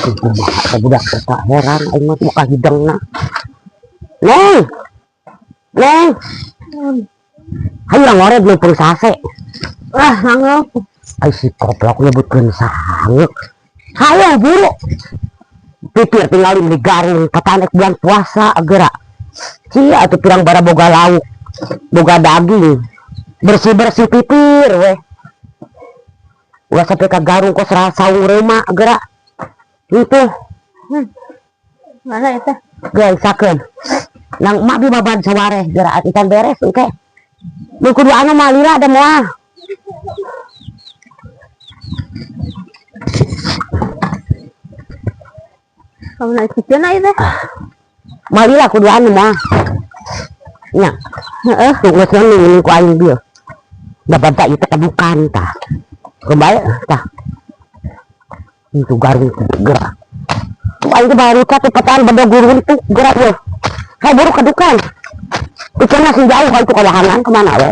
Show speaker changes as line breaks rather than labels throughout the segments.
Kumaha ka budak eta, heran aing mah muka hidengna. Neng. Neng. Hayu urang ngored mumpung sase.
Ah, sanggup.
Ai si koplok nyebutkeun sangeuk. Hayu buru. Pipir tinggal di garing katanek bulan puasa geura. Cia atuh pirang bara boga lauk, boga daging. Bersih-bersih pipir weh. Ulah sampai ka garung kos saung reuma geura. Itu.
Mana itu?
Geus sakeun. Nang emak bi babad sawareh geura ikan beres engke. Mun kudu anu mah lila da moal.
Kamu naik kitchen aja deh.
Malila kudu anu mah. Nya. Heeh, tuh geus ngening ku aing bieu. Da banta ieu teh kedukan tah. Kembali tah. Itu garung gerak. Tuh aing teh baru ka petaan bedog guru itu gerak ieu. Hai buru kedukan. Ikan masih jauh ka itu kadahanan kemana we?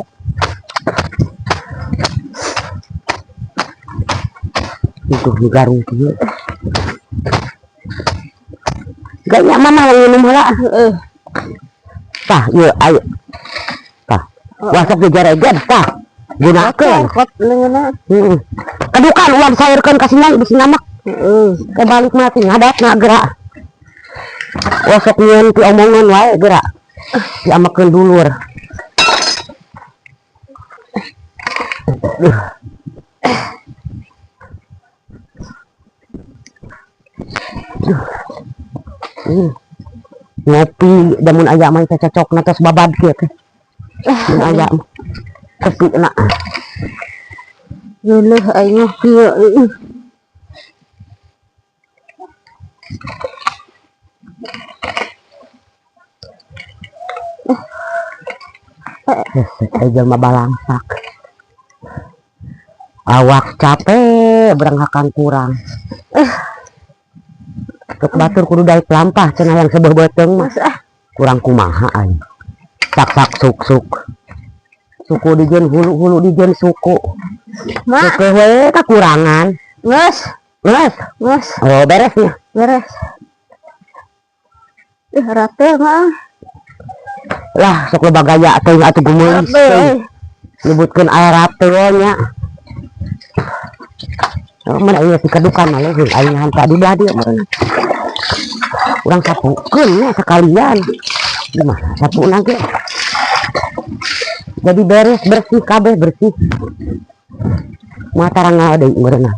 Itu garung kieu. Gak nyaman mah minum heula.
Heeh.
Tah, ieu ayo. Tah. Wasok dijareget tah. Gunakeun.
Kot leungeunna.
Heeh. Kedukan uang sayurkeun ka sinang bisi namak.
Heeh.
Ke balik mati ngadatna gerak. Wasok nyieun ti omongan wae gerak. Diamakeun dulur. Duh. Duh. Ngopi da mun aya mah teh cocokna tos babad kieu teh. Mun aya mah kopi na.
Geuleuh aing mah kieu eueuh.
Hese jelema balangsak. Awak capek beranghakan kurang. Tuk batur kudu daek lampah cenah yang sebeuh beuteung mah. Kurang kumaha aing. Sak-sak suk-suk. Suku dijeun hulu-hulu dijeun suku.
Ma.
Suku we kakurangan.
Geus.
Geus.
Geus.
Oh, beres nya.
Beres. Rate mah.
Lah sok loba gaya teuing atuh gumeulis teuing. Nyebutkeun air rate nya. Oh, mana ieu si kedukan mah leuheung aing hantar di belah dieu meureun. Urang sapukeun nya sekalian. Gimana sapuna ge? Jadi beres bersih kabeh bersih. Mata rangga deui meureun.